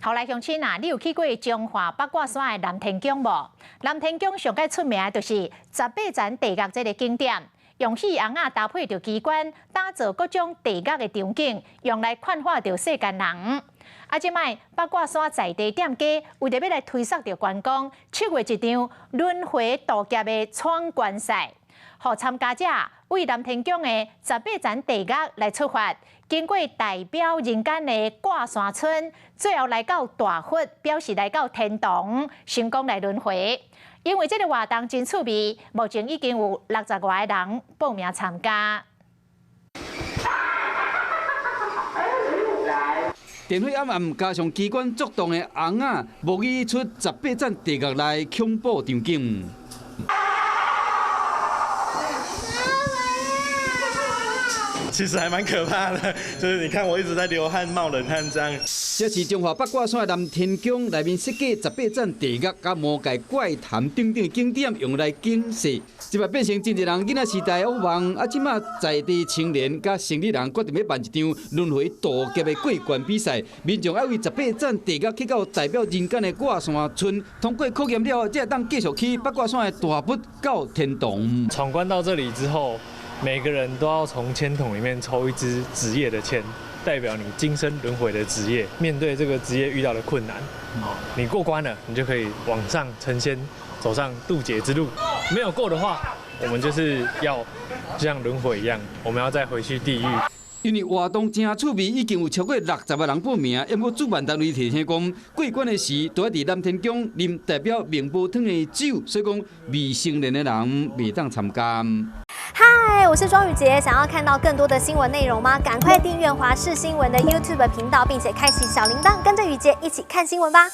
後來鄉親啊，你有去過彰化八卦山的南天宮無？南天宮上蓋出名的就是十八層地獄這个景點，用戲尪仔搭配著機關，打造各種地獄的場景，用來勸化著世間人。啊，這擺八卦山在地店家為著欲來推捒著觀光，策劃一場輪迴渡劫的闖關賽，予參加者為南天宮的十八層地獄來出發，經過代表人間的掛山村，最後來到大佛，表示來到天堂，成功來輪迴。因為這个活動真趣味，目前已經有60外个人報名參加。電火暗暗，加上機關作動的尪仔，模擬出十八層地獄內恐怖場景。其實還蠻可怕的，就是你看我一直在流汗、冒冷汗這樣。這是彰化八卦山的南天宮內面設計十八層地獄、佮魔界怪談等等的景點，用來警示。這擺變成真濟人囡仔時代的噩夢。啊，這馬在地青年佮生理人決定欲辦一場輪迴渡劫的過關比賽，民眾愛為十八層地獄去到代表人間的掛山村，通過考驗了後，才會當繼續去八卦山的大佛到天堂。闖關到這裡之後，每個人都要從籤筒裡面抽一支職業的籤，代表你今生輪迴的職業。面對這個職業遇到的困難，你過關了，你就可以往上成仙，走上渡劫之路。沒有過的話，我們就是要就像輪迴一樣，我們要再回去地獄。因為活動真趣味，已經有超過60個人報名。不過主辦單位提醒講，過關的時都愛佇南天宮啉代表明婆湯的酒，所以講未成年的人袂當參加。嗨，我是莊宇傑，想要看到更多的新聞內容嗎？趕快訂閱華視新聞的 YouTube 頻道，並且開啟小鈴鐺，跟着宇傑一起看新聞吧。